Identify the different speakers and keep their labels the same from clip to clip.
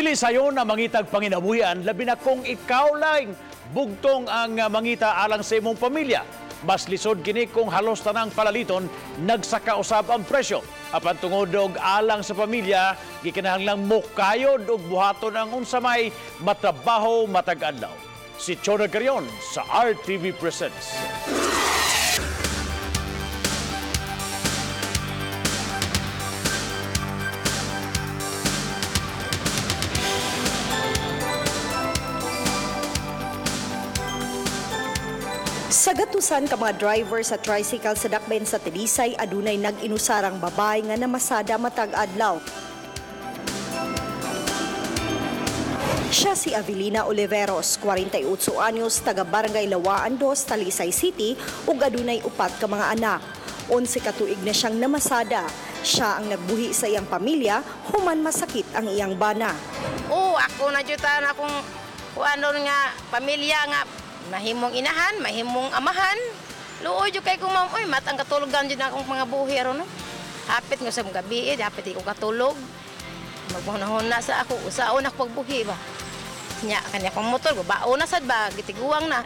Speaker 1: Dili sayon na mangitag panginabuhian, labi na kung ikaw lang bugtong ang mangita alang sa imong pamilya. Mas lisod kini kung halos tanang palaliton nagsaka usab ang presyo. Apan tungod og alang sa pamilya, gikinahanglang mokayod og buhaton ang unsa may matrabaho matag adlaw. Si Chona Carion sa RTV Presents.
Speaker 2: Sa gatusan ka mga driver sa tricycle sa Dakbayan sa Talisay, adunay nag-inusarang babae nga namasada matag adlaw. Siya si Avelina Oliveros, 48 anyos, taga Barangay Lawaan 2, Talisay City, ug adunay upat ka mga anak. 11 ka tuig na siyang namasada. Siya ang nagbuhi sa iyang pamilya, human masakit ang iyang bana.
Speaker 3: Oo, ako na jud ta na akong kuanon nga pamilya nga mahimong inahan, mahimong amahan. Luoy jud kay ko ma'am, oy matang katulugan jud akong mga buhi aron no. Hapit nga sa gabi, hapit di ko katulog. Maghunahuna sa ako, usaon ako pagbuhi ba. Nya kanya akong motor, bao na sad ba, gitiguang na.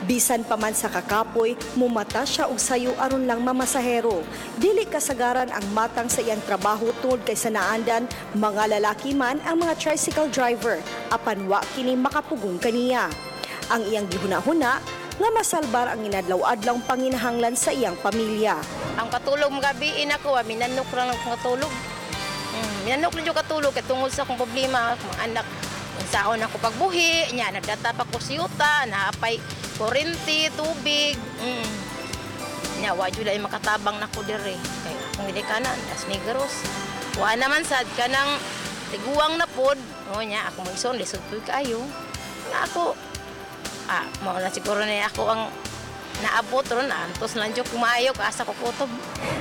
Speaker 2: Bisan pa man sa kakapoy, mumata siya og sayo aron lang mamasahero. Dili kasagaran ang matang sa iyang trabaho tungod kay sa naandan, mga lalaki man ang mga tricycle driver, apan wa kini makapugong kaniya. Ang iyang gihuna-huna nga masalbar ang inadlaw-adlawng panginahanglan sa iyang pamilya.
Speaker 3: Ang katulog magabiin ako, minanok lang ang katulog. Minanok lang yung katulog kay tungod sa akong problema, akong mga anak. Saon ako pagbuhi, nya nagdata pa ko siyuta, naapay kuryente, tubig. Nya wa jud ay makatabang nako diri. Kay akong gidikanan, das Negros. Wa naman sad kanang tiguang na pod. O nya ako magson lisod pud kaayo. Nga ako mao na siguro na ako ang naabot ron, antos lang jud kumayo asa ko kutob.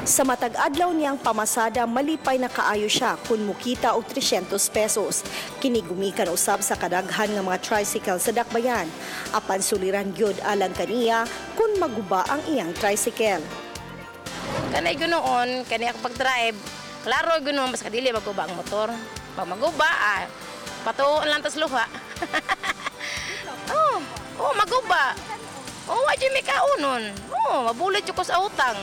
Speaker 2: Sa matag adlaw niyang pamasada, malipay na kaayo siya kun mukita og 300 pesos. Kini gumikan usab sa kadaghan nga mga tricycle sa Dakbayan. Apan suliran gyud alang kaniya kun maguba ang iyang tricycle.
Speaker 3: Kanay ganoon, kanay ako pag-drive, klaro ganoon basta dili maguba ang motor. Pag maguba, patuon lang tas luha. Oh, maguba. Oh, wa jud may kaunon. Oh, mabulit jud ko sa utang.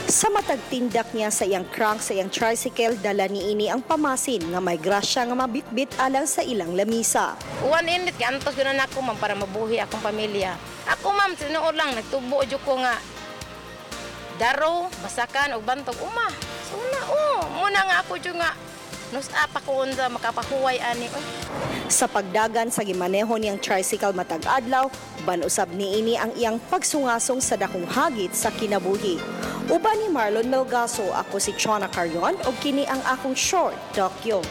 Speaker 2: Sa matag tindak niya sa iyang crank sa iyang tricycle, dala niini ang pamasin nga may grasya nga mabitbit alang sa ilang lamisa.
Speaker 3: Uwan init kay antos gyud na ako ma'am para mabuhi akong pamilya. Ako ma'am, tinuod lang nagtubo jud ko nga daro, basakan og bantog uma. So na, oh, muna nga ako jud nga nus-up ako unsa makapahuway ani. Oy.
Speaker 2: Sa pagdagan sa gimaneho niyang tricycle matag adlaw, banusab niini ang iyang pagsungasong sa dakong hagit sa kinabuhi. Uban ni Marlon Melgaso, ako si Chona Carion ug kini ang akong short dokyo.